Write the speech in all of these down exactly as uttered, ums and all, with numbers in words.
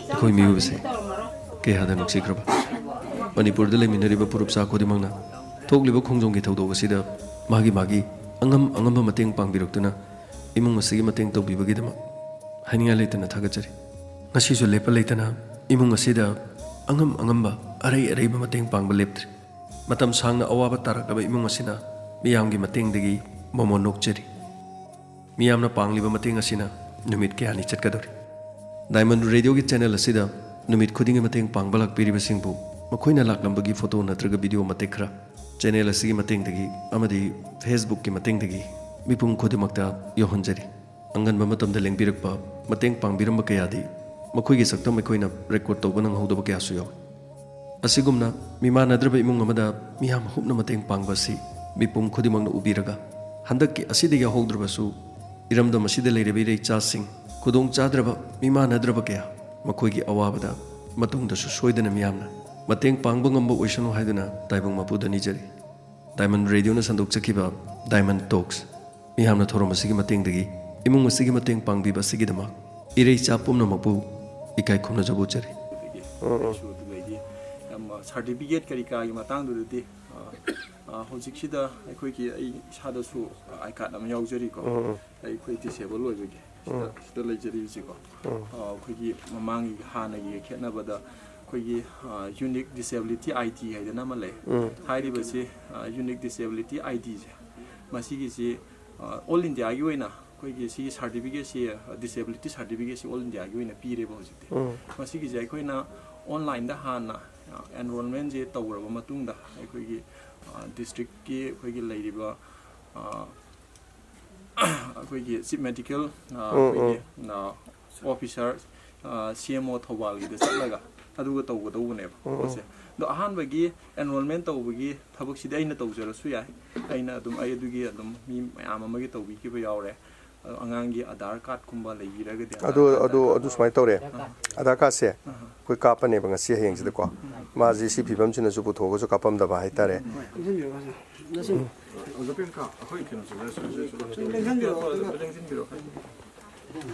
ꯑꯩꯈꯣꯏ ꯃꯤꯑꯣꯏꯕꯁꯦ ꯀꯌꯥꯗ ꯅꯨꯡꯁꯤꯈ꯭ꯔꯕ꯫ ꯃꯅꯤꯄꯨꯔꯗ ꯂꯩꯃꯤꯟꯅꯔꯤꯕ ꯐꯨꯔꯨꯞ ꯆꯥ ꯈꯨꯗꯤꯡꯃꯛꯅ ꯊꯣꯛꯂꯤꯕ ꯈꯣꯡꯖꯣꯝꯒꯤ ꯊꯧꯗꯣꯛ ꯑꯁꯤꯗ ꯃꯥꯒꯤ ꯃꯥꯒꯤ ꯑꯉꯝ ꯑꯉꯝꯕ ꯃꯇꯦꯡ ꯄꯥꯡꯕꯤꯔꯛꯇꯨꯅ ꯏꯃꯨꯡ ꯑꯁꯤꯒꯤ ꯃꯇꯦꯡ ꯇꯧꯕꯤꯕꯒꯤꯗꯃꯛ ꯍꯥꯏꯅꯤꯡꯉꯥꯏ ꯂꯩꯇꯅ ꯊꯥꯒꯠꯆꯔꯤ꯫ ꯉꯁꯤꯁꯨ ꯂꯦꯞꯄ ꯂꯩꯇꯅ ꯏꯃꯨꯡ ꯑꯁꯤꯗ ꯑꯉꯝ ꯑꯉꯝꯕ ꯑꯔꯩ ꯑꯔꯩꯕ ꯃꯇꯦꯡ ꯄꯥꯡꯕ ꯂꯦꯞꯇ꯭ꯔꯤ꯫ ꯃꯇꯝ ꯁꯥꯡꯅ ꯑꯋꯥꯕ ꯇꯥꯔꯛꯂꯕ ꯏꯃꯨꯡ ꯑꯁꯤꯅ ꯃꯤꯌꯥꯝꯒꯤ ꯃꯇꯦꯡꯗꯒꯤ ꯃꯣꯃꯣꯟ ꯅꯣꯛꯆꯔꯤ꯫ ꯃꯤꯌꯥꯝꯅ ꯄꯥꯡꯂꯤꯕ ꯃꯇꯦꯡ ꯑꯁꯤꯅ ꯅꯨꯃꯤꯠ ꯀꯌꯥꯅꯤ ꯆꯠꯀꯗꯧꯔꯤ꯫ ꯗꯥꯏꯃꯟ ꯔꯦꯗꯤꯑꯣꯒꯤ ꯆꯦꯅꯦꯜ ꯑꯁꯤꯗ ꯅꯨꯃꯤꯠ ꯈꯨꯗꯤꯡꯒꯤ ꯃꯇꯦꯡ ꯄꯥꯡꯕ ꯂꯥꯛꯄꯤꯔꯤꯕꯁꯤꯡꯕꯨ ꯃꯈꯣꯏꯅ ꯂꯥꯛꯂꯝꯕꯒꯤ ꯐꯣꯇꯣ ꯅꯠꯇ꯭ꯔꯒ ꯚꯤꯗꯤꯑꯣ ꯃꯇꯦꯛ ꯈꯔ ꯆꯦꯅꯦꯜ ꯑꯁꯤꯒꯤ ꯃꯇꯦꯡꯗꯒꯤ ꯑꯃꯗꯤ Facebook ꯀꯤ ꯃꯇꯦꯡꯗꯒꯤ ꯃꯤꯄꯨꯝ ꯈꯨꯗꯤꯡꯃꯛꯇ ꯌꯧꯍꯟꯖꯔꯤ꯫ ꯑꯉꯟꯕ ꯃꯇꯝꯗ ꯂꯦꯡꯕꯤꯔꯛꯄ, ꯃꯇꯦꯡ ꯄꯥꯡꯕꯤꯔꯝꯕ ꯀꯌꯥꯗꯤ ꯃꯈꯣꯏꯒꯤ ꯁꯛꯇꯝ ꯑꯩꯈꯣꯏꯅ ꯔꯦꯀꯣꯔꯗ ꯇꯧꯕ ꯅꯪꯍꯧꯗꯕ ꯀꯌꯥꯁꯨ ꯌꯥꯎꯏ꯫ ꯑꯁꯤꯒꯨꯝꯅ ꯃꯤꯃꯥꯟꯅꯗ꯭ꯔꯕ ꯏꯃꯨꯡ ꯑꯃꯗ ꯃꯤꯌꯥꯝ ꯍꯨꯞꯅ ꯃꯇꯦꯡ ꯄꯥꯡꯕ ꯑꯁꯤ ꯃꯤꯄꯨꯝ ꯈꯨꯗꯤꯡꯃꯛꯅ ꯎꯕꯤꯔꯒ, ꯍꯟꯗꯛꯀꯤ ꯑꯁꯤꯗꯒꯤ ꯍꯧꯗ꯭ꯔꯕꯁꯨ, ꯏꯔꯝꯗꯝ ꯑꯁꯤꯗ ꯂꯩꯔꯤꯕ ꯏꯔꯩꯆꯥꯁꯤꯡ ꯈꯨꯗꯣꯡ ꯆꯥꯗ꯭ꯔꯕ, ꯃꯤꯃꯥꯟꯅꯗ꯭ꯔꯕ ꯀꯌꯥ ꯃꯈꯣꯏꯒꯤ ꯑꯋꯥꯕꯗ ꯃꯇꯨꯡꯗꯁꯨ ꯁꯣꯏꯗꯅ ꯃꯤꯌꯥꯝꯅ ꯃꯇꯦꯡ ꯄꯥꯡꯕ ꯉꯝꯕ ꯑꯣꯏꯁꯅꯨ ꯍꯥꯏꯗꯨꯅ ꯇꯥꯏꯕꯪ ꯃꯄꯨꯗ ꯅꯤꯖꯔꯤ꯫ ꯗꯥꯏꯃꯟ ꯔꯦꯗꯤꯑꯣꯅ ꯁꯟꯗꯣꯛꯆꯈꯤꯕ ꯗꯥꯏꯃꯟ ꯇꯣꯛꯁ꯫ ꯃꯤꯌꯥꯝꯅ ꯊꯧꯔꯝ ꯑꯁꯤꯒꯤ ꯃꯇꯦꯡꯗꯒꯤ ꯏꯃꯨꯡ ꯑꯁꯤꯒꯤ ꯃꯇꯦꯡ ꯄꯥꯡꯕꯤꯕ ꯑꯁꯤꯒꯤꯗꯃꯛ ꯏꯔꯩꯆꯥ ꯄꯨꯝꯅꯃꯛꯄꯨ ꯏꯀꯥꯏ ꯈꯨꯝꯅꯖꯕ ꯎꯠꯆꯔꯤ꯫ ꯎꯝ, ꯎꯝ꯫ ꯑꯗꯨꯗꯒꯤ, ꯌꯥꯝ, ꯑ, ꯁꯥꯔꯇꯤꯐꯤꯀꯦꯠ ꯀꯔꯤ ꯀꯔꯥꯒꯤ ꯃꯇꯥꯡꯗꯨꯗꯗꯤ, ꯑ, ꯑ, ꯍꯧꯖꯤꯛꯁꯤꯗ ꯑꯩꯈꯣꯏꯒꯤ, ꯑꯩ ꯏꯁꯥꯗꯁꯨ ꯑꯥꯏ ꯀꯥꯔꯗ ꯑꯃ ꯌꯥꯎꯖꯔꯤꯀꯣ꯫ ꯎꯝ, ꯎꯝ꯫ ꯑꯩꯈꯣꯏ ꯗꯤꯁꯦꯕꯜ ꯑꯣꯏꯕꯒꯤ ꯁꯤꯗ, ꯎꯝ꯫ ꯁꯤꯗ ꯂꯩꯖꯔꯤꯕꯁꯤꯀꯣ꯫ ꯎꯝ꯫ ꯑ, ꯑꯩꯈꯣꯏꯒꯤ ꯃꯃꯥꯡꯒꯤ ꯍꯥꯟꯅꯒꯤꯒ ꯈꯦꯠꯅꯕꯗ ꯑꯩꯈꯣꯏꯒꯤ, ꯑ, ꯌꯨꯅꯤꯛ ꯗꯤꯁꯦꯕꯤꯂꯤꯇꯤ ꯑꯥꯏ ꯗꯤ ꯍꯥꯏꯗꯅ ꯑꯃ ꯂꯩ꯫ ꯎꯝ꯫ ꯍꯥꯏꯔꯤꯕꯁꯤ, ꯑ, ꯌꯨꯅꯤꯛ ꯗꯤꯁꯦꯕꯤꯂꯤꯇꯤ ꯑꯥꯏ ꯗꯤꯁꯦ, ꯃꯁꯤꯒꯤꯁꯤ, ꯑ, ꯑꯣꯜ ꯏꯟꯗꯤꯌꯥꯒꯤ ꯑꯣꯏꯅ ꯑꯩꯈꯣꯏꯒꯤ ꯁꯤꯒꯤ ꯁꯥꯔꯇꯤꯐꯤꯀꯦꯠꯁꯤ, ꯑ, ꯗꯤꯁꯦꯕꯤꯂꯤꯇꯤ ꯁꯥꯔꯇꯤꯐꯤꯀꯦꯠꯁꯤ ꯑꯣꯜ ꯏꯟꯗꯤꯌꯥꯒꯤ ꯑꯣꯏꯅ ꯄꯤꯔꯦꯕ ꯍꯧꯖꯤꯛꯇꯤ꯫ ꯎꯝ꯫ ꯃꯁꯤꯒꯤꯁꯦ ꯑꯩꯈꯣꯏꯅ ꯑꯣꯟꯂꯥꯏꯟꯗ ꯍꯥꯟꯅ, ꯑ, ꯑꯦꯟꯔꯣꯜꯃꯦꯟꯁꯦ ꯇꯧꯔꯕ ꯃꯇꯨꯡꯗ ꯑꯩꯈꯣꯏꯒꯤ, ꯑ, ꯗꯤꯁꯇ꯭ꯔꯤꯛꯀꯤ ꯑꯩꯈꯣꯏꯒꯤ ꯂꯩꯔꯤꯕ, ꯑ, ꯑꯩꯈꯣꯏꯒꯤ ꯆꯤꯐ ꯃꯦꯗꯤꯀꯦꯜ, ꯑ, ꯎꯝ, ꯑꯩꯈꯣꯏꯒꯤ, ꯎꯝ꯫ ꯑ, ꯑꯣꯐꯤꯁꯥꯔ, ꯑ, ꯁꯤ ꯑꯦꯝ ꯑꯣ ꯊꯧꯕꯥꯜꯒꯤꯗ ꯆꯠꯂꯒ ꯑꯗꯨꯒ ꯇꯧꯒꯗꯧꯕꯅꯦꯕ ꯎꯝ, ꯎꯝ꯫ ꯄꯣꯠꯁꯦ꯫ ꯑꯗꯣ ꯑꯍꯥꯟꯕꯒꯤ ꯑꯦꯟꯔꯣꯜꯃꯦꯟ ꯇꯧꯕꯒꯤ ꯊꯕꯛꯁꯤꯗꯤ ꯑꯩꯅ ꯇꯧꯖꯔꯁꯨ ꯌꯥꯏ꯫ ꯑꯩꯅ ꯑꯗꯨꯝ, ꯑꯩ ꯑꯗꯨꯒꯤ ꯑꯗꯨꯝ ꯃꯤ ꯃꯌꯥꯝ ꯑꯃꯒꯤ ꯇꯧꯕꯤꯈꯤꯕ ꯌꯥꯎꯔꯦ꯫ ꯑꯗꯣ ꯑꯉꯥꯡꯒꯤ ꯑꯙꯥꯔ ꯀꯥꯔꯗꯀꯨꯝꯕ ꯂꯩꯕꯤꯔꯒꯗꯤ ꯑꯗꯨ, ꯑꯙꯥꯔ ꯀꯥꯔꯗ ꯑꯗꯨ, ꯑꯗꯨ ꯁꯨꯃꯥꯏꯅ ꯇꯧꯔꯦ꯫ ꯑꯥ꯫ ꯑꯙꯥꯔ ꯀꯥꯔꯗꯁꯦ ꯑꯥ꯫ ꯑꯩꯈꯣꯏ ꯀꯥꯞꯄꯅꯦꯕ ꯉꯁꯤ ꯍꯌꯦꯡꯁꯤꯗꯀꯣ꯫ ꯃꯥꯁꯦ ꯁꯤ ꯐꯤꯕꯝꯁꯤꯅꯁꯨ ꯄꯨꯊꯣꯛꯑꯒꯁꯨ ꯀꯥꯞꯄꯝꯗꯕ ꯍꯥꯏꯇꯥꯔꯦ꯫ ꯍꯣꯏ, ꯏꯟꯁꯤꯟꯕꯤꯔꯣ, ꯈꯔ ꯁꯨꯝ꯫ ꯅꯁꯤꯡ꯫ ꯑꯣꯖꯥ ꯄ꯭ꯔꯤꯌꯥꯡꯀꯥ, ꯑꯩꯈꯣꯏ ꯀꯩꯅꯣꯁꯦ, ꯁꯨꯝ ꯂꯦꯡꯁꯤꯟꯕꯤꯔꯣ, ꯑꯗꯨꯒ ꯂꯦꯡꯁꯤꯟꯕꯤꯔꯣ꯫ Thank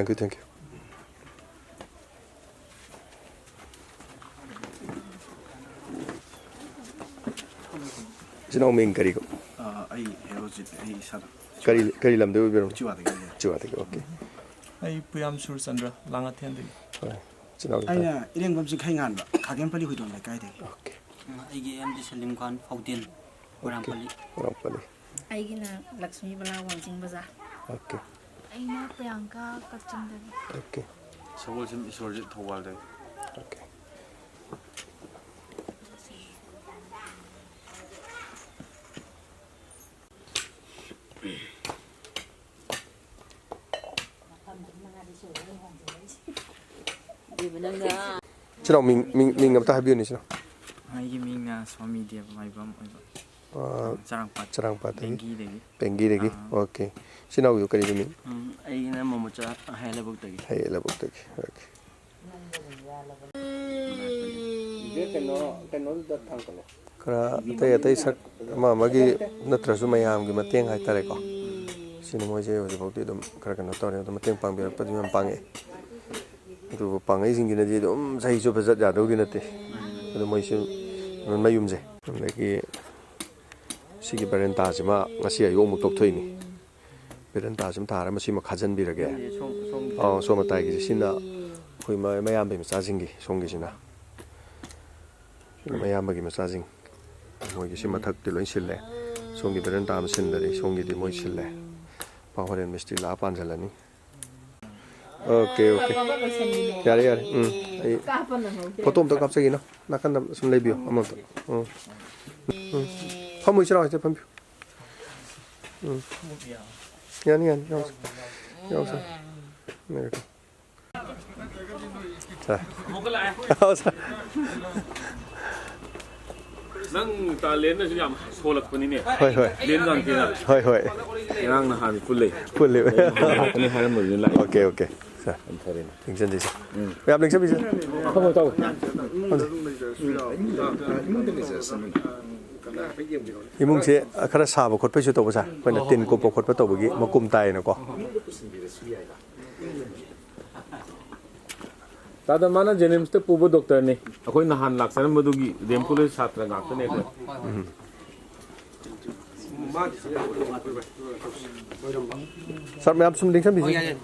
you, thank you. ꯏꯆꯤꯟ ꯏꯅꯥꯎ ꯃꯤꯡ ꯀꯔꯤ ꯀꯧ-? ꯑ, ꯑꯩ ꯍꯦꯔꯣꯖꯤꯠ, ꯑꯩ ꯏꯁꯥꯗ꯫ ꯀꯔꯤ, ꯀꯔꯤ ꯂꯝꯗꯩ ꯑꯣꯏꯕꯤꯔꯕꯅꯣ? ꯎꯆꯤꯋꯥꯗꯒꯤ꯫ ꯎꯆꯤꯋꯥꯗꯒꯤ, okay. ꯑꯩ ꯄꯨꯌꯥꯝ ꯁꯨꯔꯆꯟꯗ꯭ꯔ, ꯂꯥꯡꯉꯊꯦꯜꯗꯒꯤ꯫ ꯍꯣꯏ, ꯏꯆꯤꯟ ꯏꯅꯥꯎ ꯑꯩꯅ ꯏꯔꯦꯡꯕꯝ ꯆꯤꯡꯈꯩꯉꯥꯟꯕ, ꯈꯥꯒꯦꯝꯄꯜꯂꯤ ꯍꯨꯏꯗꯣꯝ ꯂꯩꯀꯥꯏꯗꯒꯤ꯫ Okay. ꯑꯩꯒꯤ ꯑꯦꯝ ꯗꯤ ꯁꯂꯤꯝ ꯈꯥꯟ, ꯐꯥꯎꯗꯦꯟ, Okay. ꯃꯣꯏꯔꯥꯡꯄꯜꯂꯤ꯫ ꯃꯣꯏꯔꯥꯡꯄꯜꯂꯤ꯫ ꯑꯩꯒꯤꯅ ꯂꯛꯁꯃꯤ ꯕꯂꯥ, ꯋꯥꯡꯖꯤꯡ ꯕꯖꯥꯔ꯫ Okay. ꯑꯩꯅ ꯄ꯭ꯔꯤꯌꯥꯡꯀꯥ, ꯀꯛꯆꯤꯡꯗꯒꯤ꯫ Okay. ꯁꯒꯣꯜꯁꯦꯝ ꯏꯁꯣꯔꯖꯤꯠ, ꯊꯧꯕꯥꯜꯗꯒꯤ꯫ Okay. ꯏꯆꯤꯟ ꯏꯅꯥꯎ ꯃꯤꯡ, ꯃꯤꯡ, ꯃꯤꯡ ꯑꯝꯇ ꯍꯥꯏꯕꯤꯌꯨꯅꯦ, ꯏꯆꯤꯟ ꯏꯅꯥꯎ꯫ ꯑꯩꯒꯤ ꯃꯤꯡꯅ ꯁ꯭ꯋꯥꯃꯤ ꯗꯦꯕ ꯃꯥꯏꯕꯝ ꯑꯣꯏꯕ꯫ ꯑꯥ, ꯆꯔꯥꯡꯄꯥꯠ, ꯆꯔꯥꯡꯄꯥꯠꯇꯒꯤ? ꯄꯦꯡꯒꯤꯗꯒꯤ꯫ ꯄꯦꯡꯒꯤꯗꯒꯤ? ꯑꯥ꯫ Okay. ꯏꯆꯤꯟ ꯏꯅꯥꯎꯒꯤ ꯀꯔꯤ ꯃꯤꯡ? ꯎꯝ, ꯑꯩꯒꯤꯅ ꯃꯣꯃꯣꯆꯥ ꯍꯩꯂꯕꯨꯛꯇꯒꯤ꯫ ꯍꯩꯂꯕꯨꯛꯇꯒꯤ꯫ Okay. ꯀꯩꯅꯣ, ꯀꯩꯅꯣꯗꯨꯗ ꯊꯥꯡꯒꯠꯂꯣ꯫ ꯈꯔ ꯑꯇꯩ ꯑꯇꯩ ꯁꯛ ꯑꯃ ꯑꯃꯒꯤ ꯅꯠꯇ꯭ꯔꯁꯨ ꯃꯌꯥꯝꯒꯤ ꯃꯇꯦꯡ ꯍꯥꯏꯇꯥꯔꯦꯀꯣ꯫ ꯁꯤꯅ ꯃꯣꯏꯁꯦ ꯍꯧꯖꯤꯛꯐꯥꯎꯗꯤ ꯑꯗꯨꯝ ꯈꯔ ꯀꯩꯅꯣ ꯇꯧꯔꯦ, ꯑꯗꯨꯝ ꯃꯇꯦꯡ ꯄꯥꯡꯕꯤꯔꯛꯄꯗꯤ ꯌꯥꯝ ꯄꯥꯡꯉꯛꯑꯦ꯫ ꯑꯗꯨꯕꯨ ꯄꯥꯡꯉꯛꯏꯁꯤꯡꯁꯤꯅꯗꯤ ꯑꯗꯨꯝ ꯆꯍꯤ ꯆꯨꯞꯄ ꯆꯠ ꯌꯥꯗꯧꯗꯤ ꯅꯠꯇꯦ꯫ ꯑꯗꯨ ꯃꯣꯏꯁꯨ ꯃꯌꯨꯝꯁꯦ, ꯑꯗꯒꯤ ꯁꯤꯒꯤ ꯕꯦꯔꯦꯟꯇꯥꯁꯤꯃ ꯉꯁꯤ ꯑꯌꯨꯛ ꯑꯃꯨꯛ ꯇꯧꯊꯣꯛꯏꯅꯤ꯫ ꯕꯦꯔꯦꯟꯇꯥꯁꯤꯃ ꯊꯥꯔ ꯃꯁꯤꯃ ꯈꯥꯖꯤꯟꯕꯤꯔꯒꯦ꯫ ꯁꯣꯝ, ꯁꯣꯝꯒꯤ ꯑꯧ, ꯁꯣꯝ ꯃꯇꯥꯏꯒꯤꯁꯦ꯫ ꯁꯤꯅ ꯑꯩꯈꯣꯏ ꯃ-, ꯃꯌꯥꯝꯕꯩ ꯃꯆꯥꯁꯤꯡꯒꯤ, ꯁꯣꯝꯒꯤꯁꯤꯅ꯫ ꯁꯤꯅ ꯃꯌꯥꯝꯕꯒꯤ ꯃꯆꯥꯁꯤꯡ꯫ ꯃꯣꯏꯒꯤ ꯁꯤ ꯃꯊꯛꯇꯤ ꯂꯣꯏ ꯁꯤꯜꯂꯦ꯫ ꯁꯣꯝꯒꯤ ꯕꯦꯔꯦꯟꯇꯥ ꯑꯃ ꯁꯤꯟꯗꯔꯤ, ꯁꯣꯝꯒꯤꯗꯤ ꯃꯣꯏ ꯁꯤꯜꯂꯦ꯫ ꯄꯥ ꯍꯣꯔꯦꯟ ꯃꯤꯁꯇ꯭ꯔꯤ ꯂꯥꯛꯑ ꯄꯥꯟꯁꯤꯜꯂꯅꯤ꯫ Okay, okay. ꯌꯥꯔꯦ, ꯌꯥꯔꯦ꯫ ꯎꯝ, ꯑꯩ ꯐꯣꯇꯣ ꯑꯝꯇ ꯀꯥꯞꯆꯒꯦ, ꯅꯪ ꯅꯥꯀꯟꯗ ꯁꯨꯝ ꯂꯩꯕꯤꯌꯣ, ꯑꯃ ꯑꯝꯇ꯫ ꯎꯝ꯫ ꯎꯝ꯫ ꯐꯝꯃꯨ, ꯏꯆꯤꯟ ꯏꯅꯥꯎ, ꯁꯤꯗ ꯐꯝꯕꯤꯌꯨ꯫ ꯎꯝ꯫ ꯌꯥꯅꯤ, ꯌꯥꯅꯤ, ꯌꯥꯎꯁꯤ꯫ ꯌꯥꯎꯁꯤ꯫ ꯂꯩꯔꯦꯀꯣ꯫ ꯁꯥꯔ꯫ ꯅꯪ ꯇꯥꯂꯦꯟꯅꯁꯨ ꯌꯥꯝ ꯁꯣꯜꯂꯛꯄꯅꯤꯅꯦ꯫ ꯍꯣꯏ, ꯍꯣꯏ꯫ ꯂꯦꯟ ꯉꯥꯡꯊꯦꯅ꯫ ꯍꯣꯏ, ꯍꯣꯏ꯫ ꯉꯔꯥꯡ ꯅꯍꯥꯟ ꯄꯨꯜꯂꯦ꯫ ꯄꯨꯜꯂꯦ꯫ ꯂꯥꯛꯀꯅꯤ ꯍꯥꯏꯔꯝꯕꯗꯨꯅ ꯂꯥꯛꯑꯦ꯫ Okay, okay꯫ ꯁꯥꯔ, ꯌꯥꯝ ꯐꯔꯦꯅꯦ꯫ ꯂꯦꯡꯁꯟꯁꯤ, ꯁꯥꯔ꯫ ꯎꯝ꯫ ꯃꯌꯥꯝ ꯂꯦꯡꯁꯟꯕꯤꯁꯤ꯫ ꯊꯝꯃꯣ, ꯇꯧ꯫ ꯏꯃꯨꯡꯗ ꯂꯩꯖꯔꯁꯨ ꯌꯥꯎ-, ꯏꯃꯨꯡꯗ ꯂꯩꯖꯔꯁꯅꯨ꯫ ꯏꯃꯨꯡꯁꯦ ꯈꯔ ꯁꯥꯕ ꯈꯣꯠꯄꯩꯁꯨ ꯇꯧꯕ, ꯁꯥꯔ꯫ ꯑꯩꯈꯣꯏꯅ ꯇꯤꯟ ꯀꯨꯞꯄ ꯈꯣꯠꯄ ꯇꯧꯕꯒꯤ ꯃꯀꯨꯝ ꯇꯥꯏꯌꯦꯅꯀꯣ꯫ ꯇꯥꯗ, ꯃꯥꯅ ꯖꯦꯅꯤꯝꯁꯇ ꯄꯨꯕ ꯗꯣꯛꯇꯔꯅꯤ꯫ ꯑꯩꯈꯣꯏ ꯅꯍꯥꯟ ꯂꯥꯛꯆꯔꯝꯕꯗꯨꯒꯤ ꯗꯤ ꯑꯦꯝ ꯀꯣꯂꯦꯖ ꯁꯥꯇ꯭ꯔ ꯉꯥꯛꯇꯅꯦ ꯑꯩꯈꯣꯏ꯫ ꯎꯝ꯫ ꯁꯥꯔ, ꯃꯌꯥꯝ ꯁꯨꯝ ꯂꯦꯡꯁꯟꯕꯤꯁꯤ꯫ ꯑꯣ, ꯌꯥꯏ, ꯌꯥꯏ꯫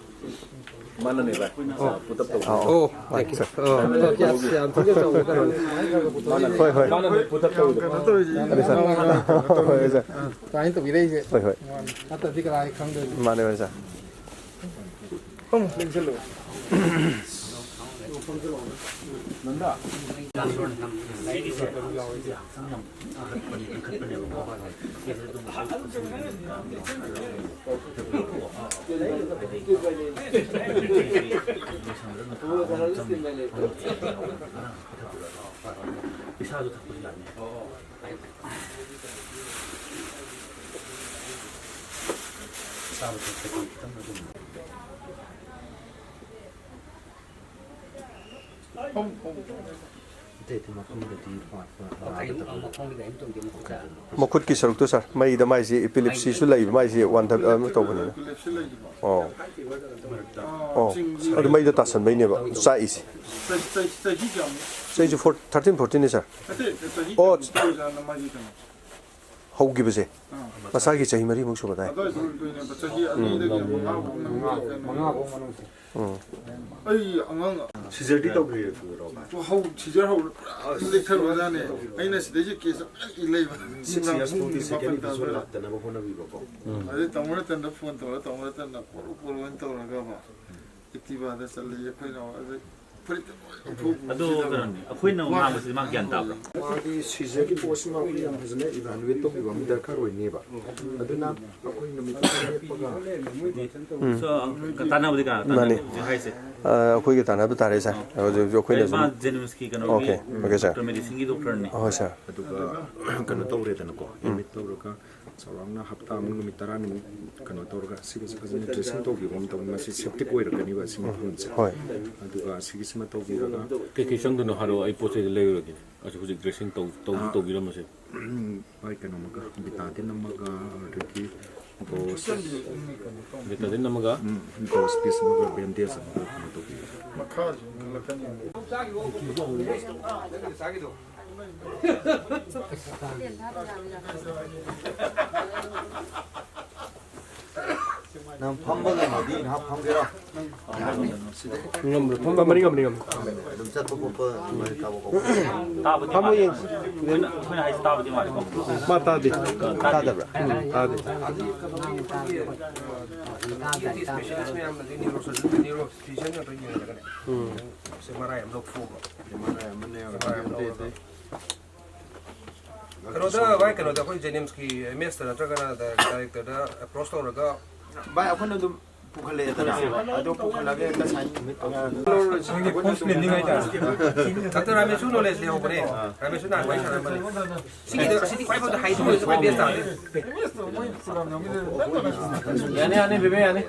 ꯃꯥꯅꯅꯦ, ꯚꯥꯏ꯫ ꯑꯣ꯫ ꯄꯨꯇꯞ ꯇꯧꯕ꯫ ꯑꯣ, ꯑꯣ, ꯍꯣꯏ, thank you꯫ ꯁꯥꯔ꯫ ꯑꯣ, ꯌꯥꯝ ꯊꯤꯅ ꯆꯥꯎꯕ ꯀꯩꯅꯣꯅꯤ꯫ ꯃꯥꯅ ꯍꯣꯏ, ꯍꯣꯏ꯫ ꯃꯥꯅꯅꯦ ꯄꯨꯇꯞ ꯇꯧꯔꯤꯗꯣ꯫ ꯑꯗꯨ, ꯁꯥꯔ꯫ ꯍꯣꯏ, ꯁꯥꯔ꯫ ꯑꯥ, ꯁꯨꯃꯥꯏꯅ ꯇꯧꯕꯤꯔꯛꯏꯁꯦ꯫ ꯍꯣꯏ, ꯍꯣꯏ꯫ ꯅꯠꯇ꯭ꯔꯗꯤ ꯀꯅꯥ ꯈꯪꯗꯣꯏꯅꯣ? ꯃꯥꯅꯦ, ꯍꯣꯏ, ꯁꯥꯔ꯫ ꯏꯁꯥꯁꯨ ꯊꯛꯄꯁꯨ ꯌꯥꯅꯤ꯫ ꯆꯥꯕ ꯊꯛꯄꯗꯤ ꯈꯤꯇꯪ ꯑꯗꯨꯝ꯫ ꯑꯇꯩ ꯑꯇꯩ ꯃꯐꯝꯗꯗꯤ ꯄꯥꯟꯕ ꯅꯥꯕ ꯇꯧꯕ꯫ ꯃꯈꯨꯠꯀꯤ ꯁꯔꯨꯛꯇꯣ, ꯁꯥꯔ, ꯃꯩꯗ ꯃꯥꯏꯁꯤ ꯏꯄꯤꯂꯤꯞꯁꯤꯁꯨ ꯂꯩꯕ, ꯃꯥꯏꯁꯤ ꯋꯥꯟꯊꯕ ꯑꯃ ꯇꯧꯕꯅꯤꯅ꯫ ꯑꯣ꯫ ꯑꯣ꯫ ꯑꯗꯨ ꯃꯩꯗ ꯇꯥꯁꯟꯕꯩꯅꯦꯕ ꯆꯥꯛꯏꯁꯦ꯫ ꯆꯍꯤ ꯀꯌꯥꯃꯨꯛ? ꯆꯍꯤꯁꯨ ꯐꯣꯔ-, ꯊꯥꯔꯇꯤꯟ, ꯐꯣꯔꯇꯤꯟꯅꯤ, ꯁꯥꯔ꯫ ꯅꯠꯇꯦ, ꯆꯍꯤ ꯑꯣ꯫ ꯀꯌꯥꯃꯨꯛ ꯇꯧꯔꯤꯖꯥꯠꯅꯣ ꯃꯥꯒꯤ ꯀꯩꯅꯣ? ꯍꯧꯈꯤꯕꯁꯦ꯫ ꯑꯥ꯫ ꯃꯁꯥꯒꯤ ꯆꯍꯤ ꯃꯔꯤꯃꯨꯛ ꯁꯨꯕ ꯑꯗꯥꯏ꯫ ꯑꯗꯨꯋꯥꯏꯗ ꯑꯣꯏꯗꯣꯏꯅꯦꯕ, ꯆꯍꯤ ꯑꯅꯤꯗꯒꯤ ꯃꯉꯥ ꯐꯥꯎ ꯃꯅꯨꯡꯗ ꯀꯩꯅꯣ꯫ ꯃꯉꯥ ꯐꯥꯎ ꯃꯅꯨꯡꯁꯦ꯫ ꯎꯝ꯫ ꯑꯩ ꯑꯉꯥꯡ ꯁꯤꯖꯔꯗꯤ ꯇꯧꯗ꯭ꯔꯤꯕ꯭ꯔꯣ, ꯚꯥꯏ? ꯍꯧ-, ꯁꯤꯖꯔ ꯍꯧꯔ ꯄꯨꯔꯥ ꯂꯦꯛꯊꯔꯨꯔꯖꯥꯠꯅꯦ꯫ ꯑꯩꯅ ꯁꯤꯗꯩꯁꯤ ꯀꯦꯁ ꯃꯌꯥꯝ ꯏ ꯂꯩꯕ꯫ ꯁꯤꯛꯁ ꯏꯌꯥꯔꯁ ꯐꯥꯎꯗꯤ ꯁꯦꯀꯦꯟ ꯗꯤꯕꯤꯖꯟ ꯂꯥꯛꯇꯅꯕ ꯍꯣꯠꯅꯕꯤꯕꯀꯣ꯫ ꯎꯝ꯫ ꯑꯗꯩ ꯇꯥꯃꯣ ꯔꯇꯟꯗ ꯐꯣꯟ ꯇꯧꯔ, ꯇꯥꯃꯣ ꯔꯇꯟꯅ ꯄꯣꯔꯣ ꯄꯣꯔꯣ ꯑꯣꯏꯅ ꯇꯧꯔꯒꯕ, ꯑꯦꯛꯇꯤꯚꯥꯗ ꯆꯠꯂꯦ ꯑꯩꯈꯣꯏꯅ꯫ ꯑꯗꯩ ꯑꯗꯨ ꯀꯩꯅꯣꯅꯤ, ꯑꯩꯈꯣꯏꯅ ꯉꯥꯡꯕꯁꯤꯗꯤ ꯃꯥ ꯒ꯭ꯌꯥꯟ ꯇꯥꯕ꯭ꯔꯣ? ꯃꯥꯒꯤ ꯁꯤꯖꯒꯤ ꯄꯣꯠꯁꯤꯃ ꯑꯩꯈꯣꯏ ꯌꯥꯝ ꯐꯖꯅ evaluate ꯇꯧꯕꯤꯕ ꯑꯃ ꯗꯔꯀꯥꯔ ꯑꯣꯏꯅꯦꯕ꯫ ꯑꯗꯨꯅ ꯑꯩꯈꯣꯏ ꯅꯨꯃꯤꯠ ꯇꯔꯥ ꯂꯦꯞꯄꯒ ꯎꯝ꯫ So, ꯇꯥꯟꯅꯕꯗꯤ ꯀꯅꯥ ꯃꯥꯅꯤ꯫ ꯇꯥꯟꯅꯅꯤ ꯍꯧꯖꯤꯛ ꯍꯥꯏꯁꯦ? ꯑ, ꯑꯩꯈꯣꯏꯒ ꯇꯥꯟꯅꯕ ꯇꯥꯔꯦ, ꯁꯥꯔ꯫ ꯍꯧꯖꯤꯛ, ꯍꯧꯖꯤꯛ ꯑꯩꯈꯣꯏꯅ ꯃꯥ ꯁꯨꯝ ꯖꯦꯅꯤꯝꯁꯀꯤ ꯀꯩꯅꯣꯒꯤ ꯑꯣꯀꯦ, ꯑꯣꯀꯦ, ꯁꯥꯔ꯫ ꯗꯣꯛꯇꯔ ꯃꯦꯗꯤꯁꯤꯟꯒꯤ ꯗꯣꯛꯇꯔꯅꯤ꯫ ꯑꯍꯣꯏ, ꯁꯥꯔ꯫ ꯑꯗꯨꯒ ꯀꯩꯅꯣ ꯇꯧꯔꯦꯗꯅꯀꯣ, ꯎꯝ꯫ ꯑꯦꯗꯃꯤꯠ ꯇꯧꯔꯒ ꯆꯥꯎꯔꯥꯛꯅ ꯍꯞꯇꯥ ꯑꯃ ꯅꯨꯃꯤꯠ ꯇꯔꯥꯅꯤꯃꯨꯛ ꯀꯩꯅꯣ ꯇꯧꯔꯒ ꯁꯤꯒꯤꯁꯤ ꯐꯖꯅ ꯗ꯭ꯔꯦꯁꯤꯡ ꯇꯧꯕꯤꯕ ꯑꯃ ꯇꯧꯕ, ꯃꯁꯤ ꯁꯦꯞꯇꯤꯛ ꯑꯣꯏꯔꯛꯀꯅꯤꯕ ꯑꯁꯤ ꯃꯐꯝꯁꯦ꯫ ꯍꯣꯏ꯫ ꯑꯗꯨꯒ ꯁꯤꯒꯤꯁꯤꯃ ꯇꯧꯕꯤꯔꯒ ꯀꯩꯀꯩ ꯆꯪꯗꯣꯏꯅꯣ ꯍꯥꯏꯔꯛꯑꯣ, ꯑꯩ ꯄꯣꯠ ꯆꯩꯗꯣ ꯂꯩꯔꯨꯔꯒꯦ꯫ ꯑꯁꯤ ꯍꯧꯖꯤꯛ ꯗ꯭ꯔꯦꯁꯤꯡ ꯇꯧ-, ꯇꯧ-, ꯑꯥ꯫ ꯇꯧꯕꯤꯔꯝꯃꯁꯦ꯫ ꯎꯝ, ꯚꯥꯏ, ꯀꯩꯅꯣꯃꯒ, ꯕꯤꯇꯥꯗꯤꯟ ꯑꯃꯒ, ꯑꯗꯒꯤ ꯒꯣꯁ-, ꯕꯤꯇꯥꯗꯤꯟ ꯑꯃꯒ? ꯎꯝ, ꯒꯣꯁ ꯄꯤꯁ ꯑꯃꯒ, ꯕꯦꯟꯗꯦꯖ ꯑꯃꯒ ꯀꯩꯅꯣ ꯇꯧꯕꯤꯔꯣ꯫ ꯅꯪ ꯐꯝꯕ ꯉꯝꯃꯗꯤ ꯉꯥꯏꯍꯥꯛ ꯐꯝꯒꯦꯔꯣ? ꯉꯝꯕ꯭ꯔꯥ? ꯐꯝꯕ ꯃꯔꯤ ꯉꯝꯅꯤ, ꯉꯝꯅꯤ꯫ ꯑꯗꯨꯝ ꯆꯠꯄ ꯈꯣꯠꯄ, ꯅꯣꯏ ꯀꯥꯕ ꯈꯣꯠꯄ꯫ ꯇꯥꯕꯗꯤ ꯐꯝꯃꯨ ꯃꯥꯜꯂꯦ꯫ ꯌꯦꯡꯁꯤ꯫ ꯑꯩꯈꯣꯏꯅ, ꯑꯩꯈꯣꯏꯅ ꯍꯥꯏꯁꯦ ꯇꯥꯕꯗꯤ ꯃꯥꯜꯂꯦꯀꯣ꯫ ꯃꯥ ꯇꯥꯗꯦ꯫ ꯇꯥꯗꯦ꯫ ꯇꯥꯗꯕ꯭ꯔꯥ? ꯎꯝ, ꯇꯥꯗꯦ꯫ ꯏꯁꯄꯦꯁꯤꯌꯦꯂꯤꯁ ꯃꯌꯥꯝꯅꯗꯤ ꯅ꯭ꯌꯨꯔꯣ ꯁꯔꯖꯟ, ꯅ꯭ꯌꯨꯔꯣ ꯐꯤꯖꯤꯁꯤꯌꯟ ꯉꯥꯛꯇ ꯌꯦꯡꯉꯒꯅꯦ꯫ ꯎꯝ꯫ ꯑꯦꯝ ꯑꯥꯔ ꯑꯥꯏ ꯑꯃ ꯂꯧꯊꯣꯛꯑꯒ꯫ ꯑꯦꯝ ꯑꯥꯔ ꯑꯥꯏ ꯑꯃꯅꯦ, ꯑꯦꯝ ꯑꯥꯔ ꯑꯥꯏ ꯑꯃ ꯑꯗꯩ, ꯂꯧꯔꯒ꯫ ꯑꯗꯩ ꯀꯩꯅꯣꯗ, ꯚꯥꯏ, ꯀꯩꯅꯣꯗ ꯑꯩꯈꯣꯏ ꯖꯦꯅꯤꯝꯁꯀꯤ ꯑꯦꯝ ꯑꯦꯁꯇ ꯅꯠꯇ꯭ꯔꯒꯅ ꯗꯥꯏꯔꯦꯛꯇꯔꯗ ꯑꯦꯄ꯭ꯔꯣꯁ ꯇꯧꯔꯒ ꯚꯥꯏ, ꯑꯩꯈꯣꯏꯅ ꯑꯗꯨꯝ ꯄꯨꯈꯠꯂꯛꯑꯦꯗꯅ, ꯑꯗꯣ ꯄꯨꯈꯠꯂꯒ ꯍꯦꯛꯇ ꯁꯥꯏꯟ ꯅꯨꯃꯤꯠ ꯇꯧ-, ꯅꯪꯒꯤ ꯐꯥꯔꯁ ꯂꯦꯟꯗꯤꯡ ꯍꯥꯏꯇꯥꯔꯦ꯫ ꯗꯥꯛꯇꯔ ꯔꯥꯃꯦꯁꯁꯨ ꯅꯣꯂꯦꯖ ꯂꯩꯍꯧꯕꯅꯦ꯫ ꯔꯥꯃꯦꯁꯁꯨ ꯅꯍꯥꯟ ꯋꯥꯔꯤ ꯁꯥꯟꯅꯔꯝꯕꯅꯤ꯫ ꯁꯤꯒꯤꯗ, ꯁꯤꯗꯤ ꯈ꯭ꯋꯥꯏ ꯐꯕꯗ ꯍꯥꯏꯗꯣꯛꯑꯣ, ꯈ꯭ꯋꯥꯏ ꯕꯦꯁ ꯇꯥꯔꯦ꯫ ꯌꯥꯅꯤ, ꯌꯥꯅꯤ, ꯕꯦꯕꯦ, ꯌꯥꯅꯤ꯫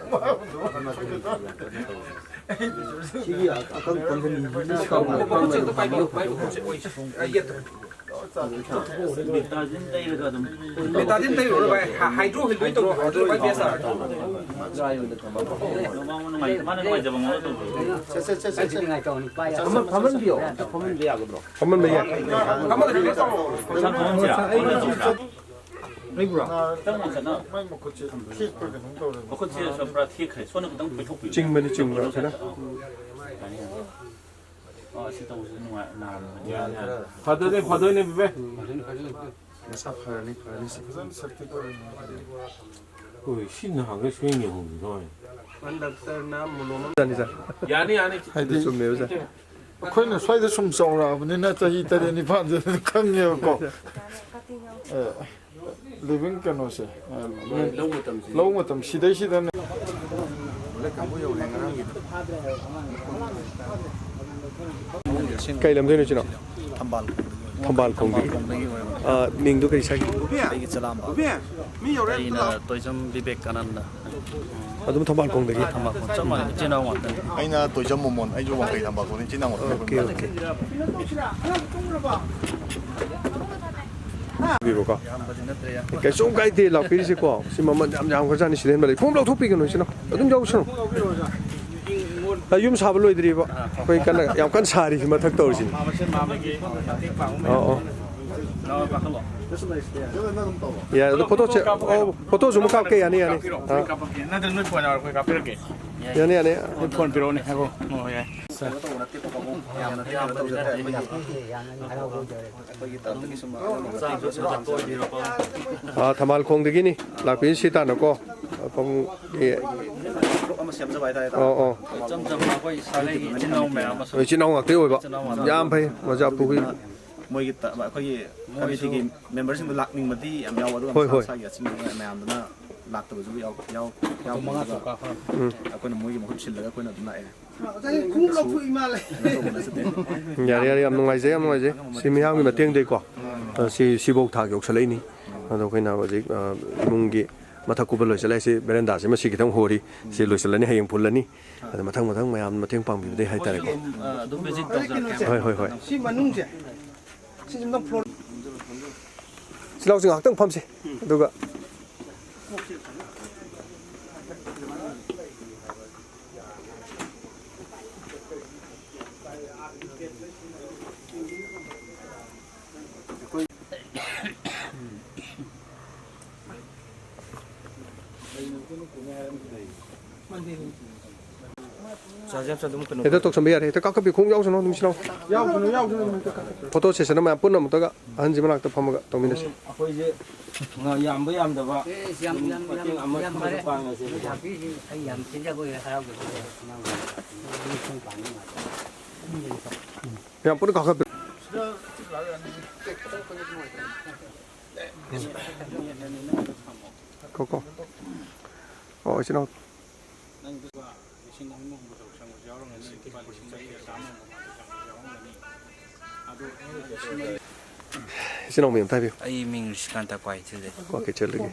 ꯁꯤꯒꯤ ꯑꯀꯪ ꯄꯪꯒꯅꯤ꯫ ꯃꯈꯨꯠꯁꯦ ꯑꯝꯇ ꯄꯥꯏꯕꯤꯌꯨ, ꯄꯥꯏꯕꯤꯌꯨ, ꯃꯈꯨꯠꯁꯦ ꯑꯣꯏ-, ꯑ, ꯌꯦꯠꯇ꯫ ꯕꯦꯇꯥꯗꯤꯟ ꯇꯩꯔꯒ ꯑꯗꯨꯝ꯫ ꯕꯦꯇꯥꯗꯤꯟ ꯇꯩꯔꯨꯔꯣ ꯚꯥꯏ, ꯍꯥ-, ꯍꯥꯏꯗ꯭ꯔꯣ ꯍꯤꯜ ꯂꯣꯏ ꯇꯧꯕꯤꯌꯣ, ꯑꯗꯨꯅ ꯈ꯭ꯋꯥꯏ ꯕꯦꯁ ꯇꯥꯔꯦ꯫ ꯃꯥ ꯅꯨꯡꯉꯥꯏ-, ꯃꯥꯅ ꯅꯨꯡꯉꯥꯏꯖꯕ ꯃꯑꯣꯡꯗ ꯇꯧꯕꯤꯌꯨ꯫ ꯁꯦ, ꯁꯦ, ꯁꯦ, ꯁꯦ, ꯁꯦ꯫ ꯐꯝꯍꯟ-, ꯐꯝꯍꯟꯕꯤꯌꯣ꯫ ꯐꯝꯍꯟꯕ ꯌꯥꯒꯗ꯭ꯔꯣ? ꯐꯝꯍꯟꯕ ꯌꯥꯏ꯫ ꯐꯝꯍꯜꯂꯁꯤ, ꯐꯝꯍꯜꯂꯁꯤ꯫ ꯏꯁꯥ ꯐꯝꯍꯟꯁꯤꯔꯥ? ꯂꯩꯕ꯭ꯔꯣ? ꯈꯤꯇꯪ ꯉꯥꯛꯇꯅ꯫ ꯃꯥꯏ ꯃꯈꯨꯠꯁꯦ ꯊꯦꯛꯄ꯭ꯔꯥ ꯀꯩꯅꯣꯝ ꯇꯧꯔꯦ꯫ ꯃꯈꯨꯠꯁꯦ ꯁꯨꯝ ꯄꯨꯔꯥ ꯊꯦꯛꯈ꯭ꯔꯦ꯫ ꯁꯣꯝꯅ ꯈꯤꯇꯪ ꯄꯩꯊꯣꯛꯄꯤꯌꯨ꯫ ꯆꯤꯡꯕꯅꯤ, ꯆꯤꯡꯕꯅꯤ, ꯈꯔ꯫ ꯑꯥ, ꯁꯤ ꯇꯧꯕꯁꯤꯗ ꯅꯨꯡꯉꯥꯏ-, ꯅꯥꯔꯝꯕꯅꯤ꯫ ꯐꯗꯣꯏꯅꯦ, ꯐꯗꯣꯏꯅꯦ, ꯕꯦꯕꯦ꯫ ꯃꯁꯥ ꯐꯔꯅꯤ, ꯐꯔꯅꯤ ꯁꯤ꯫ ꯐꯖꯅ ꯁꯦꯞꯇꯤꯛ ꯑꯣꯏꯔꯅꯤ꯫ ꯍꯣꯏ, ꯁꯤ ꯅꯍꯥꯟꯈꯩ ꯁꯨꯡꯌꯦꯡ ꯌꯦꯡꯍꯧꯗꯦ ꯀꯃꯥꯏꯅ? ꯀꯟꯗꯛꯇꯔꯅ ꯃꯣꯂꯣꯝ ꯑꯃ ꯌꯥꯅꯤ, ꯁꯥꯔ꯫ ꯌꯥꯅꯤ, ꯌꯥꯅꯤ꯫ ꯍꯥꯏꯗꯤ, ꯑꯗꯨ ꯆꯨꯝꯃꯦꯕ, ꯁꯥꯔ꯫ ꯑꯩꯈꯣꯏꯅ ꯁ꯭ꯋꯥꯏꯗ ꯁꯨꯝ ꯆꯥꯎꯔꯛꯑꯕꯅꯤꯅ ꯆꯍꯤ ꯇꯔꯦꯠ ꯅꯤꯄꯥꯟꯁꯤꯗ ꯈꯪꯉꯦꯕꯀꯣ꯫ ꯑꯦ, ꯂꯤꯚꯤꯡ ꯀꯩꯅꯣꯁꯦ, ꯑꯦ, ꯂꯧ ꯃꯇꯝꯁꯤ꯫ ꯂꯧ ꯃꯇꯝ ꯁꯤꯗꯩꯁꯤꯗꯅꯦ꯫ ꯀꯩ ꯂꯝꯗꯩꯅꯣ, ꯏꯆꯤꯟ ꯏꯅꯥꯎ? ꯊꯝꯕꯥꯜ ꯈꯣꯡꯗꯒꯤ꯫ ꯊꯝꯕꯥꯜ ꯈꯣꯡꯗꯒꯤ꯫ ꯊꯝꯕꯥꯜ ꯈꯣꯡꯗꯒꯤ ꯑꯣꯏꯕ꯫ ꯑꯥ, ꯃꯤꯡꯗꯣ ꯀꯔꯤ ꯁꯥꯏ? ꯑꯩꯒꯤ ꯆꯂꯥꯝꯕ꯫ ꯑꯩꯅ ꯇꯣꯏꯖꯝ ꯕꯤꯕꯦꯀꯥꯅꯟꯗ꯫ ꯑꯗꯨꯝ ꯊꯝꯕꯥꯜ ꯈꯣꯡꯗꯒꯤ? ꯊꯝꯕꯥꯜ ꯈꯣꯡ ꯆꯞ ꯃꯥꯟꯅꯩ, ꯏꯆꯤꯟ ꯏꯅꯥꯎ ꯉꯥꯛꯇꯅꯤ꯫ ꯑꯩꯅ ꯇꯣꯏꯖꯝ ꯃꯣꯃꯣꯟ, ꯑꯩꯁꯨ ꯋꯥꯡꯈꯩ ꯊꯝꯕꯥꯜ ꯈꯣꯡꯗꯒꯤ, ꯏꯆꯤꯟ ꯏꯅꯥꯎ ꯉꯥꯛꯇꯅꯤ꯫ Okay, okay. ꯕꯤꯕꯀꯣ꯫ ꯌꯥꯝꯕꯗꯤ ꯅꯠꯇ꯭ꯔꯦ, ꯌꯥꯝ꯫ ꯀꯩꯁꯨꯝ ꯀꯥꯏꯗꯦ, ꯂꯥꯛꯄꯤꯔꯤꯁꯦꯀꯣ꯫ ꯁꯤ ꯃꯃꯜ ꯌꯥꯝ ꯌꯥꯝꯈ꯭ꯔꯖꯥꯠꯅꯤ, ꯁꯤꯗ ꯍꯦꯟꯕ ꯂꯩ꯫ ꯈꯣꯡꯎꯞ ꯂꯧꯊꯣꯛꯄꯤꯒꯅꯨ, ꯏꯆꯤꯟ ꯏꯅꯥꯎ꯫ ꯑꯗꯨꯝ ꯌꯥꯎꯁꯅꯨ꯫ ꯑ, ꯌꯨꯝ ꯁꯥꯕ ꯂꯣꯏꯗ꯭ꯔꯤꯕ꯫ ꯑꯩꯈꯣꯏ ꯀꯟꯅ, ꯌꯥꯝ ꯀꯟꯅ ꯁꯥꯔꯤ, ꯁꯤ ꯃꯊꯛ ꯇꯧꯔꯤꯁꯤꯅꯤ꯫ ꯃꯥ ꯃꯁꯦꯟ ꯃꯥ ꯑꯃꯒꯤ ꯃꯇꯦꯡ ꯄꯥꯡꯕ ꯑꯣ, ꯑꯣ꯫ ꯂꯥꯎ, ꯀꯥꯈꯠꯂꯣ꯫ ꯌꯥꯏ, ꯑꯗꯨ ꯐꯣꯇꯣꯁꯦ, ꯑꯣ, ꯐꯣꯇꯣꯁꯨ ꯑꯃ ꯀꯥꯞꯀꯦ, ꯌꯥꯅꯤ, ꯌꯥꯅꯤ꯫ ꯑꯥ꯫ ꯅꯠꯇ꯭ꯔ ꯅꯣꯏ ꯐꯣꯟ ꯌꯥꯎꯔ ꯑꯩꯈꯣꯏ ꯀꯥꯞꯄꯤꯔꯛꯀꯦ꯫ ꯌꯥꯅꯤ, ꯌꯥꯅꯤ꯫ ꯅꯣꯏ ꯐꯣꯟ ꯄꯤꯔꯛꯑꯣꯅꯦ, ꯉꯥꯏꯈꯣ꯫ ꯑꯣ, ꯌꯥꯏ꯫ ꯁꯥꯔ꯫ ꯀꯩꯅꯣ ꯇꯧꯕ ꯅꯠꯇꯦꯕꯀꯣ, ꯌꯥꯝꯅ ꯀꯩꯅꯣ ꯇꯧꯖꯗꯦ꯫ ꯑꯩꯈꯣꯏꯒꯤ ꯇꯥꯂꯛꯇꯒꯤ ꯁꯨꯝ ꯑꯥ, ꯊꯝꯕꯥꯜ ꯈꯣꯡꯗꯒꯤꯅꯤ ꯂꯥꯛꯄꯤꯔꯤꯁꯤ ꯇꯥꯟꯅꯀꯣ꯫ ꯄꯥꯕꯨꯡꯒꯤ ꯒ꯭ꯔꯨꯞ ꯑꯃ ꯁꯦꯝꯖꯕ ꯍꯥꯏꯇꯥꯔꯦ, ꯏꯆꯝ ꯆꯝꯕ ꯑꯩꯈꯣꯏ ꯁꯥꯒꯩꯒꯤ ꯏꯆꯤꯟ ꯏꯅꯥꯎ ꯃꯌꯥꯝ ꯑꯃꯁꯨ꯫ ꯏꯆꯤꯟ ꯏꯅꯥꯎ ꯉꯥꯛꯇ ꯑꯣꯏꯕ꯫ ꯏꯆꯤꯟ ꯏꯅꯥꯎ ꯉꯥꯛꯇ꯫ ꯌꯥꯝ ꯐꯩ, ꯑꯣꯖꯥ ꯄꯨꯈ꯭ꯔꯤ꯫ ꯑꯗꯨꯗꯨꯅ ꯃꯣꯏꯒꯤ ꯇ-, ꯑꯩꯈꯣꯏꯒꯤ ꯃꯣꯏꯁꯨ ꯀꯃꯤꯇꯤꯒꯤ ꯃꯦꯝꯕꯔꯁꯤꯡꯗꯣ ꯂꯥꯛꯅꯤꯡꯕꯗꯤ ꯌꯥꯝ ꯌꯥꯎꯕ, ꯑꯗꯨꯒ ꯍꯣꯏ, ꯃꯁꯥ ꯍꯣꯏ꯫ ꯃꯁꯥꯒꯤ ꯑꯆꯤꯟꯕ ꯃꯌꯥꯝꯗꯨꯅ ꯂꯥꯛꯇꯕꯁꯨ ꯌꯥꯎ-, ꯌꯥꯎ-, ꯌꯥꯎ-, ꯃꯉꯥ ꯇꯔꯨꯛ ꯀꯥ ꯐꯥꯔꯝ꯫ ꯎꯝ꯫ ꯑꯩꯈꯣꯏꯅ ꯃꯣꯏꯒꯤ ꯃꯍꯨꯠ ꯁꯤꯜꯂꯒ ꯑꯩꯈꯣꯏꯅ ꯑꯗꯨꯝ ꯂꯥꯛꯑꯦ꯫ ꯌꯥꯔꯦ, ꯌꯥꯔꯦ, ꯌꯥꯝ ꯅꯨꯡꯉꯥꯏꯖꯩ, ꯌꯥꯝ ꯅꯨꯡꯉꯥꯏꯖꯩ꯫ ꯁꯤ ꯃꯤꯌꯥꯝꯒꯤ ꯃꯇꯦꯡꯗꯒꯤꯀꯣ, ꯑ, ꯁꯤ, ꯁꯤꯐꯧ ꯊꯥꯛ ꯌꯧꯁꯜꯂꯛꯏꯅꯤ꯫ ꯑꯗꯣ ꯑꯩꯈꯣꯏꯅ ꯍꯧꯖꯤꯛ, ꯑ, ꯏꯃꯨꯡꯒꯤ ꯃꯊꯛ ꯀꯨꯞꯄ ꯂꯣꯏꯁꯤꯜꯂꯛꯑꯦ꯫ ꯁꯤ ꯕꯦꯔꯦꯟꯗꯥꯁꯤꯃ ꯁꯤ ꯈꯤꯇꯪ ꯍꯣꯔꯤ, ꯁꯤ ꯂꯣꯏꯁꯤꯜꯂꯅꯤ, ꯍꯌꯦꯡ ꯐꯨꯜꯂꯅꯤ꯫ ꯑꯗ ꯃꯊꯪ ꯃꯊꯪ ꯃꯌꯥꯝ ꯃꯇꯦꯡ ꯄꯥꯡꯕꯤꯕꯗꯒꯤ ꯍꯥꯏꯇꯥꯔꯦꯀꯣ꯫ ꯑꯗꯨꯝ, ꯑ, ꯑꯗꯨꯝ ꯚꯤꯖꯤꯠ ꯇꯧꯖꯔꯛꯀꯦ꯫ ꯍꯣꯏ, ꯍꯣꯏ, ꯍꯣꯏ꯫ ꯁꯤ ꯃꯅꯨꯡꯁꯦ, ꯁꯤꯁꯦ ꯑꯝꯇꯪ ꯐ꯭ꯂꯣꯔ꯫ ꯁꯤ ꯂꯥꯎꯁꯤ, ꯉꯥꯏꯍꯥꯛꯇꯪ ꯐꯝꯁꯤ꯫ ꯑꯗꯨꯒ ꯆꯥꯔꯖꯔꯁꯨ ꯑꯗꯨꯝ ꯀꯩꯅꯣ ꯍꯦꯛꯇ ꯇꯧꯁꯟꯕ ꯌꯥꯔꯦ꯫ ꯍꯦꯛꯇ ꯀꯥꯈꯠꯄꯤ, ꯈꯣꯡ ꯌꯥꯎꯁꯅꯨ, ꯑꯗꯨꯝ ꯁꯤꯅꯣ꯫ ꯌꯥꯎꯁꯅꯨ, ꯌꯥꯎꯁꯅꯨ, ꯑꯗꯨꯝ ꯍꯦꯛꯇ ꯀꯥꯈꯠꯄꯤ꯫ ꯐꯣꯇꯣ ꯁꯦꯁꯟ ꯑꯃ ꯃꯌꯥꯝ ꯄꯨꯟꯅ ꯑꯃꯨꯛꯇꯒ ꯑꯍꯟꯁꯤ ꯃꯅꯥꯛꯇ ꯐꯝꯃꯒ ꯇꯧꯃꯤꯟꯅꯁꯤ꯫ ꯑꯩꯈꯣꯏꯁꯦ ꯉ-, ꯌꯥꯝꯕ ꯌꯥꯝꯗꯕ ꯑꯦꯁ, ꯌꯥꯝ, ꯌꯥꯝ, ꯌꯥꯝ, ꯃꯇꯦꯡ ꯑꯃ ꯌꯥꯝ ꯈꯔ ꯐꯔꯦ꯫ ꯄꯥꯡꯉꯁꯦ꯫ ꯂꯩꯁꯥꯕꯤ, ꯑꯩ ꯌꯥꯝ ꯊꯤꯟꯖꯕ ꯑꯣꯏꯔꯦ, ꯍꯔꯥꯎꯖꯕ ꯑꯣꯏꯔꯦ꯫ ꯃꯌꯥꯝ ꯄꯨꯟꯅ ꯀꯥꯈꯠꯄꯤ꯫ ꯀꯣ, ꯀꯣ꯫ ꯑꯣ, ꯏꯆꯤꯟ ꯏꯅꯥꯎ꯫ ꯏꯆꯤꯟ ꯏꯅꯥꯎ ꯃꯤꯡ ꯑꯝꯇ ꯍꯥꯏꯕꯤꯌꯨ꯫ ꯑꯩ ꯃꯤꯡ ꯔꯤꯁꯤꯀꯥꯟꯇ ꯀ꯭ꯋꯥꯀꯩꯊꯦꯜꯗꯒꯤ꯫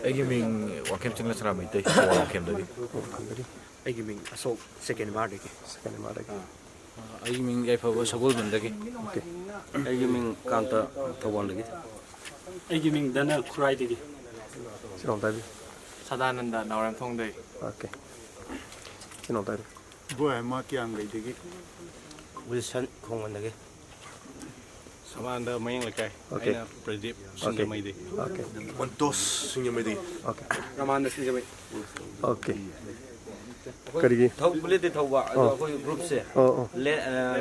ꯑꯩꯒꯤ ꯃꯤꯡ ꯋꯥꯡꯈꯦꯝ ꯆꯤꯡꯂꯁꯅꯥ ꯃꯩꯇꯩ, ꯋꯥꯡꯈꯦꯝꯗꯒꯤ꯫ ꯑꯩꯒꯤ ꯃꯤꯡ ꯑꯁꯣꯛ, ꯁꯦꯀꯦꯟ ꯃꯥꯔꯗꯒꯤ꯫ ꯁꯦꯀꯦꯟ ꯃꯥꯔꯗꯒꯤ꯫ ꯑꯩꯒꯤ ꯃꯤꯡ ꯌꯥꯏꯐꯕ ꯁꯒꯣꯜꯕꯟꯗꯒꯤ꯫ ꯑꯣꯀꯦ꯫ ꯑꯩꯒꯤ ꯃꯤꯡ ꯀꯥꯟꯇ, ꯊꯧꯕꯥꯜꯗꯒꯤ꯫ ꯑꯩꯒꯤ ꯃꯤꯡ ꯙꯅ, ꯈꯨꯔꯥꯏꯗꯒꯤ꯫ ꯏꯆꯤꯟ ꯏꯅꯥꯎ ꯑꯝꯇ ꯍꯥꯏꯕꯤꯌꯨ꯫ ꯁꯗꯥꯅꯟꯗ, ꯅꯥꯎꯔꯦꯝꯊꯣꯡꯗꯒꯤ꯫ ꯑꯣꯀꯦ꯫ ꯏꯆꯤꯟ ꯏꯅꯥꯎ ꯑꯝꯇ ꯍꯥꯏꯕꯤꯌꯨ꯫ ꯕꯣꯏ ꯍꯦꯃ, ꯀꯤꯌꯥꯝꯒꯩꯗꯒꯤ꯫ ꯋꯤꯜꯁꯟ, ꯈꯣꯡꯃꯟꯗꯒꯤ꯫ ꯁꯃꯥꯟꯗ, ꯃꯌꯦꯡ ꯂꯩꯀꯥꯏ꯫ ꯑꯣꯀꯦ꯫ ꯑꯩꯅ ꯄ꯭ꯔꯗꯤꯞ, ꯑꯣꯀꯦ꯫ ꯁꯤꯡꯖꯃꯩꯗꯒꯤ꯫ ꯑꯣꯀꯦ꯫ ꯄꯟꯇꯣꯁ, ꯁꯤꯡꯖꯃꯩꯗꯒꯤ꯫ ꯑꯣꯀꯦ꯫ ꯔꯃꯥꯟꯗ, ꯁꯤꯡꯖꯃꯩ꯫ ꯑꯣꯀꯦ꯫ ꯑꯩꯈꯣꯏ ꯀꯔꯤꯒꯤ? ꯊꯧ-, ꯕꯨꯂꯦꯠꯇꯤ ꯊꯧꯕ, ꯑꯗꯣ ꯑꯣ꯫ ꯑꯩꯈꯣꯏ ꯒ꯭ꯔꯨꯞꯁꯦ ꯑꯣ, ꯑꯣ꯫ ꯂꯦ-, ꯑ,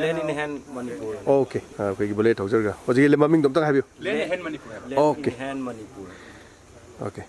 Land in Hand Manipur꯫ Okay. ꯑ, ꯑꯩꯈꯣꯏꯒꯤ ꯕꯨꯂꯦꯠ ꯊꯧꯖꯔꯒ꯫ ꯍꯧꯖꯤꯛꯀꯤ ꯃꯃꯤꯡꯗꯣ ꯑꯝꯇꯪ ꯍꯥꯏꯕꯤꯌꯨ꯫ Land in Hand Manipur ꯍꯥꯏꯕ꯫ Land in okay. Hand Manipur꯫ Okay.